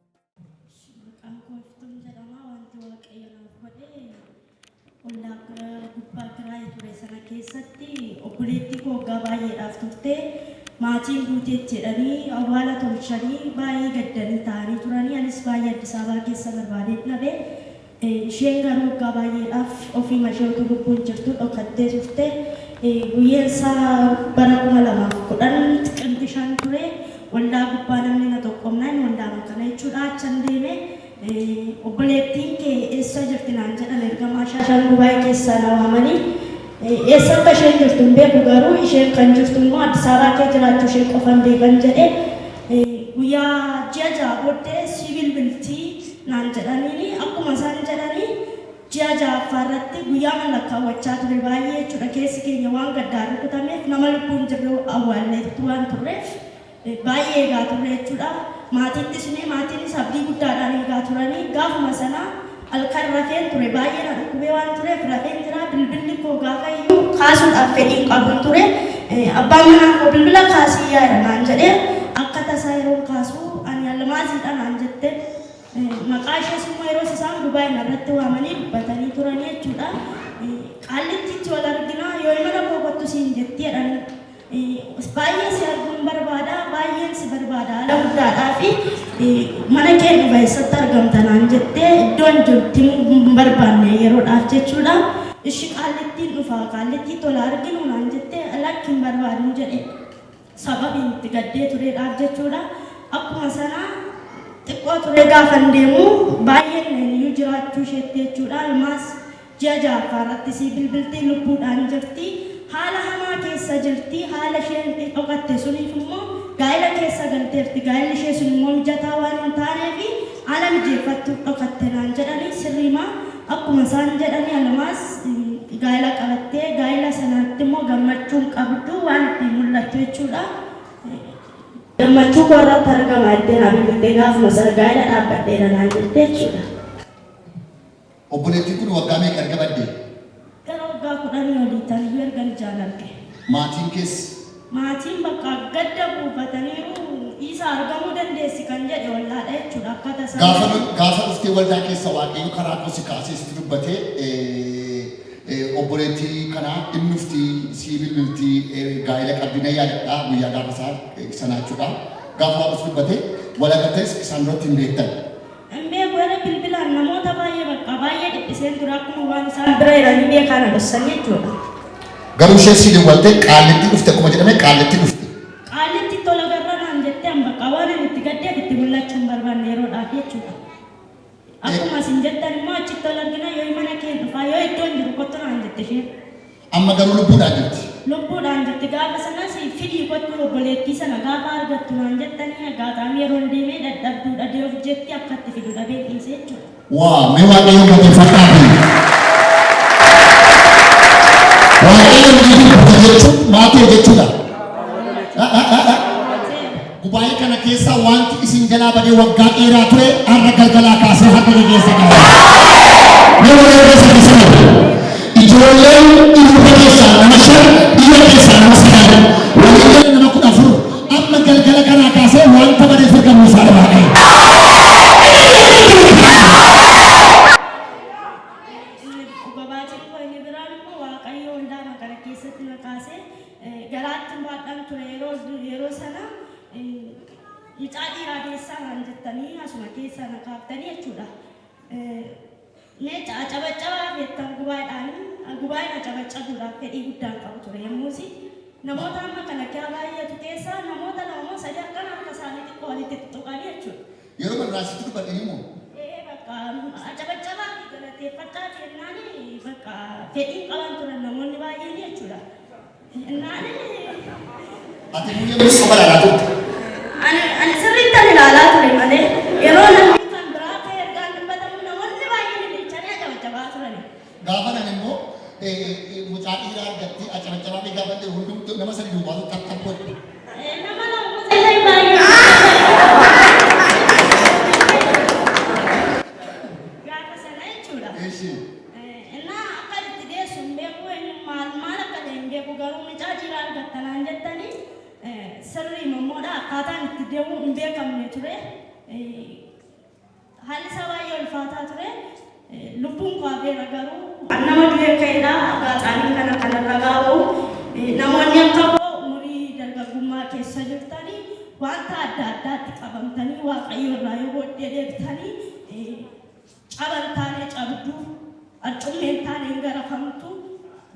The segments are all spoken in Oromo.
Maqaan koo Iftuun jedhama. Wanti Waaqayyo naaf godhe ollaa gubbaa kiraayii ture sana keessatti obboleettii koo waggaa baay'eedhaaf turte maatiin duuteetti jedhanii awwaala tolchanii baay'ee gaddanii taa'anii turanii anis baay'ee Addis Ababaa keessa barbaadeen dhabe. Isheen garuu waggaa baay'eedhaaf ofiima ishee utuu lubbuun jirtuu dhokattee turte. Guyyeen isaa bara 2010 Xiqimti 5 ture. Waldaa gubbaa namni na xoqqomnaan waldaama kana jechuudha achan deeme. Obboleettiin kee eessa jirti naan jedhan ergamaa shan gubaa'ee keessaa na waamanii. Eessa akka isheen jirtu hin beeku garuu isheen kan jirtu immoo Addis Ababaa kee jiraachuu ishee qofan beekan jedhe. Guyyaa ji'a 6 booddee si bilbilti naan jedhaniini akkuma isaan jedhanii ji'a 6ffaa irratti guyyaaman lakkaawwachaa ture baay'ee jechuudha keessi keenya waan gaddaan rukutameef nama lubbuun jirru awwaalleetu waan turreef baay'ee eegaa turre jechuudha. Maatiittis himee maatiinis abdii guddaadhaan eegaa turanii gaafuma sana halkan rafeen ture baay'ee na dhukkubee waan tureef rafeen jira bilbilli koo gaafa iyyuu kaasuudhaaf fedhii hin qabun ture. Abbaan manaa koo bilbila kaasii yaa'eera naan jedhee akka tasaa yeroon kaasu ani Almaaziidha naan jette. Maqaa ishees immoo yeroos isaan gubaa'ima irratti waamanii dubbatanii turanii jechuudha. Qaallittiitti wal arginaa yoo mana koo kottu siin jetti jedhan. Baay'ee si arguun barbaada, baay'een si barbaada haala guddaadhaa fi mana kee dhufa eessatti argamta naan jettee iddoon jirutti himuu hin barbaanne yeroodhaaf jechuudha. Ishi qaallittiin dhufa, qaallittii tola arginu naan jettee lakki hin barbaadun jedhe. Sababiin itti gaddee tureedhaaf jechuudha. Akkuma sana xiqqoo turee gaafan deemu baay'een iyyuu jiraachuu isheetti jechuudha. Almaas Ji'a 6ffaa irratti sii bilbilti, lubbuudhaan jirti. Haala hamaa keessa jirti. Haala isheen itti dhokatte suniif immoo gaa'ila keessa galteerti. Gaa'illi ishee sun immoo mijataa waan hin taaneef haala mijeeffattuuf dhokatte naan jedhani. Sirriima akkuma isaan jedhani Almaaz gaa'ila qabattee gaa'ila sanatti immoo gammachuu hin qabdu waan ittiin mul'attu jechuudha. Gammachuu koo irratti argama jettee naa bilbiltee gaafuma sana gaa'ila dhaabbadheera naan jette jechuudha. Obboleettiin kun waggaa meeqa erga baddee? Gara waggaa kudhanii olii taniyyuu ergan ijaan arge. Maatiin kees? Maatiin bakka gadda buufataniiru dhiisaa argamuu dandeessi kan jedhe ollaadha jechuudha akka tasaa. Gaafa gaafa dhuftee waldaa keessa Waaqayyo karaa koo si kaasee sitti dubbatee obboleettii kanaa in dhufti sii bilbilti gaa'ela qabdi nan yaadadha guyyaa gaafa isaa sanaa jechuudha. Gaafa Waaqa si dubbatee wal agartanis isaan duratti hin beektan. Hin beeku eree bilbilaan namoota baay'ee bakka baay'ee dhiphiseen ture akkuma waan isaan bira jiranii beekaa na dhossanii jechuudha. Garuu isheen sii dawwaltee Qaallittii dhufte akkuma jedhame Qaallittii dhufte. Qaallittii tola garra naan jettee an bakka waan ani itti gaddeef itti mul'achuu hin barbaanne yeroodhaaf jechuudha. Akkuma isin jettan immoo achitti wal argina yoo mana keen dhufaa yoo iddoon jiru kottu naan jette isheen. Amma garuu lubbuudhaan jirti. Lubbuudhaan jirti. Gaafa sanas fidii kottu obboleettii sana gaafa argattu naan jettanii aggaataamii yeroon deemee dadhabduudha deeuf jetti akka itti fidu dhabeen dhiise jechuudha. Waa mee Waaqayyoon galateeffadhaafi. Waaqayyoon ni dubbata jechuun maal ta'e jechuudha? Gubaa'ee kana keessa wanti isin jalaa badee waggaa dheeraa ture har'a galgalaa kaasee harka kee keessa qaba. Mee warra keessa keessa qabu. Ijoolleen dhiirota keessaa nama 5, dhiira keessaa nama 9, walii gala nama 14 amma galgala kanaa kaasee wanta badee firqamuu isaa Waaqayyo. Inni dhuga baatiin koo inni biraan immoo Waaqayyo waldaama kana keessatti na kaasee Garaattin baadhaan ture yeroo yeroo sana mucaa dhiiraa deessaa naan jettanii asuma keessaa na kaaftanii jechuudha. Mee acabaccabaa jettan gubaa'eedhaan gubaa'een acabaccabuudhaaf fedhii guddaan qabu ture yommuusi namoota amma kana kiyaa baay'atu keessaa namoota lama moo sadii akkana harka isaanii xiqqoo walitti tuttuqanii jechuudha. Yeroo kan raasitti dubbadhe immoo. Ee bakka acabaccabaa fi galateeffadhaa jennaan bakka fedhiin qaban turan namoonni baay'een jechuudha. Innaan Ati immoo yommuu soba ilaalaa turte. Ani sirriittan ilaalaa ture malee yeroo namni kan biraa ta'e ergaan dubbatamu namoonni baay'een ililchanii acabaccabaa turani. Gaafa nan immoo mucaa dhiiraa argattee acabaccabaa fi gaafa ta'e hundumtuu nama sadi duwwaatu tap tap godhe. Nama lama sadii baay'ee gaafa sana jechuudha. Eshi. Innaa akka itti deessu hin beeku eenyu maal maal akka ta'e hin beeku garuu mucaa Dhiiraa argatta naan jettanii sirrii mammoodha. Akkaataan itti deemuu hin beekamne ture. Haalli isaa baay'ee ulfaataa ture. Lubbuun koo hafeera, garuu nama du'e ka'edha. Gaaxaanii kana kan ragaa ba'u. Namoonni akka koo umurii dargaggummaa keessa jirtanii wanta adda addaatti qabamtanii Waaqayyo irraa yoo booddee deebitanii caban taane cabduu, arcummeen taane hin garafamtu.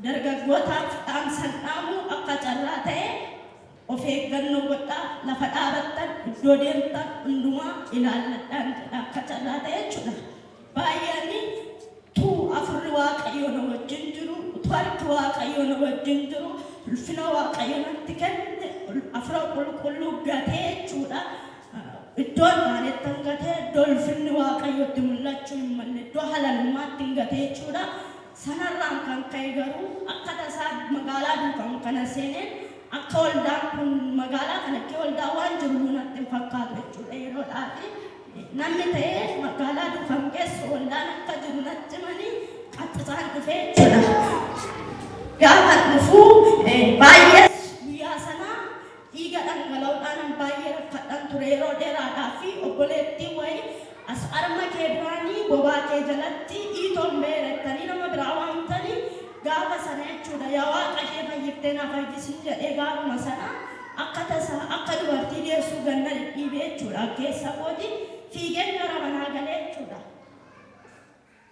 Dargaggootaaf dhaamsan dhaamu, akka carraa ta'e of eeggannoo godhaa, lafa dhaabattan, iddoo deemtan hundumaa ilaalladhaan jedha, akka carraa ta'e jechuudha. Baay'een tuu afurri Waaqayyo na wajjin jiru, utuu harki Waaqayyo na wajjin jiru, ulfina Waaqayyo natti kenne afura qulqulluu gatee jechuudha. Iddoo hin taanetti hin gatee, iddoo ulfinni Waaqayyotti mul'achuu hin malle, iddoo halalummaatti hin gatee jechuudha. Sanarraan kan ka'e garuu akka tasaa magaalaa Duukam kana seeneen, akka waldaan kun magaalaa kana kee waldaa waan jiru natti hin fakkaatu jechuudha yeroodhaafi. Namni ta'ee magaalaa Duukam keessa waldaan akka jiru natti himanii qaxxisaan dhufee jechuudha. Gaafa dhufuu baay'ee guyyaa sanaa dhiiga dhangala'uudhaan baay'ee rakkadhaan ture yeroo dheeraadhaa fi obboleettii wayii as harma kee duraanii bobaa kee jalatti dhiitoon beerettanii nama biraa waamtanii gaafa sana jechuudha. Yaa Waaqa, ishee fayyiftee na fayyisin jedhee gaafuma sana akka tasaa akka dubartii deessuu ganna dhidhiibee jechuudha, keessa kooti fiigeen gara manaa galee jechuudha.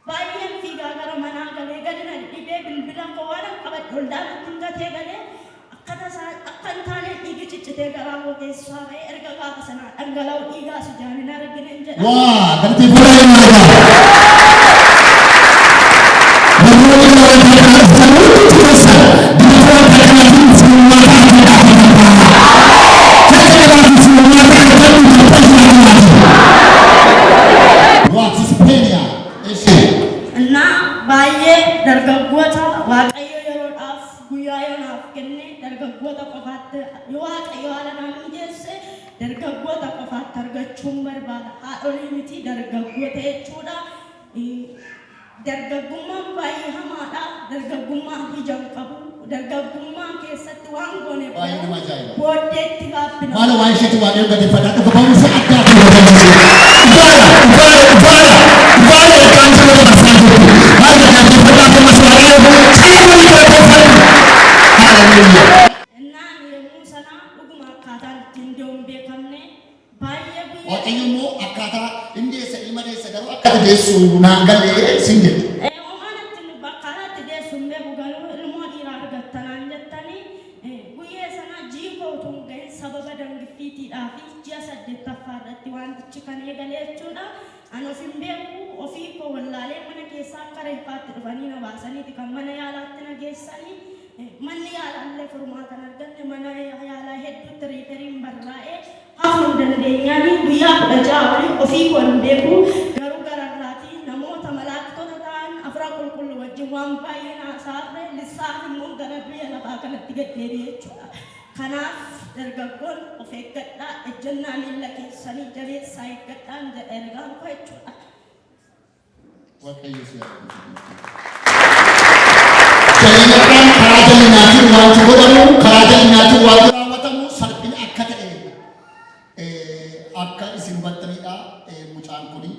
Baay'een fiigaa gara manaa galee, gadi na dhibee, bilbila koo waan an qabadhe oldaatti hin gatee galee, akka tasaa akka hin taane dhiigi ciccitee garaa koo keessaa ba'ee, erga gaafa sanaa dhangala'u dhiigaa sijaan hin argine jedha. Waa galateeffadhaa yeroo. Warroonni gara waldaa kanaa dhuftan hundi keessan dibata waldaa kanaatiin furmaata argadhaa argadhaa. Harka qabaatiin furmaata argadhu jalqabaa kanaatiin. What is Penia? Eshi. እና baay'ee dargaggoota, Waaqayyo yeroodhaaf guyyaa yoo naaf kenne, dargaggoota qofaatti, yoo Waaqayyo haala naa mijeesse, dargaggoota qofaatti argachuun barbaada. Haadholii miti, dargaggoota jechuudha. Dargaggummaan baay'ee hamaadha. Dargaggummaan ija hin qabu. Dargaggummaa keessatti waan goone Baay'ee nama ajaa'iba. booddeetti gaabbina. Maalo waa'ee isheetti Waaqayyo galateeffadhaa. Dhuga ba'umsa addaa ta'e. Dhugaadha, dhugaadha, dhugaadha, dhugaadha, ilkaan sirra dabarsaa jirtu. Maal galateeffadhaa ammas Waaqayyo caalaa galateeffadhu. Hallelujah. Innaan yommuu sana dhuguma akkaataan ittiin deemu hin beekamne baay'ee guyyaa. Waaqayyo immoo akkaataa inni deessa, ilma deessa, garuu akka ati deessu naan galee siin jedhe. Homaan itti akkaataa itti deessu hin beeku, garuu ilmoo dhiiraa argattanaan jettanii guyyaa sana ji'i koo utuu hin gahin sababa dangiffiitiidhaa fi ji'a saddeettaffaa irratti wantichi kan eegale jechuudha. Ani of hin beeku, ofii koo wallaalee mana keessaa akka reeffaatti dhufanii na baasaniiti kan mana yaalaatti na geessanii. Manni yaalaallee furmaata hin arganne, mana yaalaa hedduutti refer iin barraa'ee hafuu hin dandeenyaani guyyaa 16 olii ofii koo hin beeku, garuu gararraatii namoota malaaktota ta'an afura qulqulluu wajjin waan baay'ee naasaarre lissaaf immoo gara biyya lafaa kanatti gad deebi'e jechuudha. Kanaaf dargaggoon of eeggadhaa, ejjennaa miilla keessanii jabeessaa eeggadhaan jedha ergaan koo jechuudha. Waaqayyo si haa eebbisu. Jallinarraan karaa jallinaatiin wanti godhamu, karaa jallinaatiin wanti raawwatamu salphina akka ta'e akka isin hubattanidha. Mucaan kuni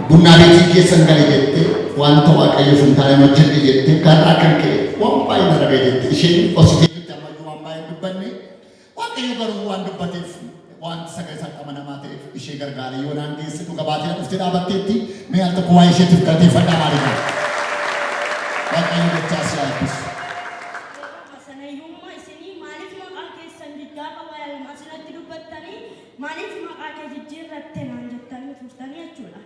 bunnaa beetii keessan gale jette, wanta Waaqayyo hin taane hojjedhe jette, karraa kan ka'e waan baay'ee narra ga'e jette. Isheen ositee jirti, ammayyuu waan baay'ee hin dubbanne. Waaqayyo garuu waan dubbateef, wanti sagalee isaatti amanamaa ta'eef, ishee gargaare yoo naan geesse dhuga baatee dhuftee dhaabatteetti. Mee al tokko waa'ee isheetiif galateeffadhaa maaliif? Waaqayyo dachaa si haa eebbisu. Yeroo sana iyyummaa isinii maaliif maqaa keessan gaafa waa'ee almaa sinatti dubbattanii, maaliif maqaa kee jijjiirratte naan jettanii turtanii jechuudha.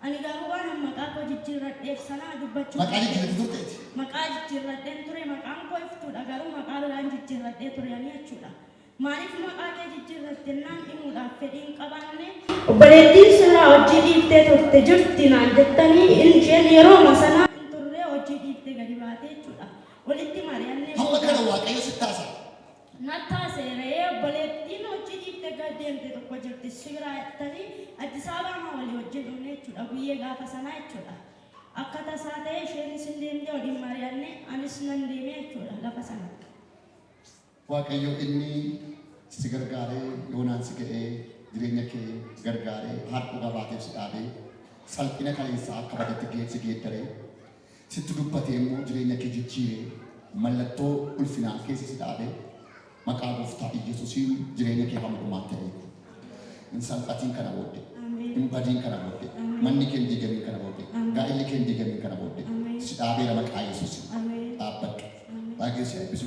Ani garuu waan an maqaa koo jijjiirradheef sana dubbachuu Maqaa jijjiirratti turteeti. Maqaa jijjiirradheen ture, maqaan koo Iftuudha, garuu maqaa biraan jijjiirradhee ture ani jechuudha. Maaliif maqaa kee jijjiirratte naan himuudhaaf fedhii hin qabaanne. Obboleettiin silaa hojii dhiiftee turte jirti naan jettanii, isheen yerooma sana hin turre, hojii dhiiftee gadi baate jechuudha. Walitti mari'annee Hamma kana Waaqayyo sitti taasisa. Nattaaseeree obboleettiin hojii dhiiftee gad deemte tokko jirti sibiraa jettanii Addis Ababaa walii wajjin dhufne jechuudha guyyee gaafa sanaa jechuudha. Akka tasaa ta'e isheenis hin deemte, waliin mari'anne, anis nan deeme jechuudha lafa sana. Waaqayyo inni si gargaaree yoonaan si ga'ee, jireenya kee gargaaree, har'a gabaateef si dhaabee, salphina kaleessaa akka badetti si geeddaree, sitti dubbatee immoo jireenya kee jijjiiree, mallattoo ulfinaa keessa si dhaabee, maqaa Gooftaa Iyyasuusiin jireenya kee hamma dhumaatti eegu. Hin salphatiin kana booddee. Ameen. Hin badiin kana booddee. Manni kee hin diigamiin kana booddee. Gaa'illi kee hin diigamiin kana booddee. Ameen. Si dhaabeera maqaa Yesuusiin. Ameen. Dhaabbadhu. Waaqayyo si eebbisu.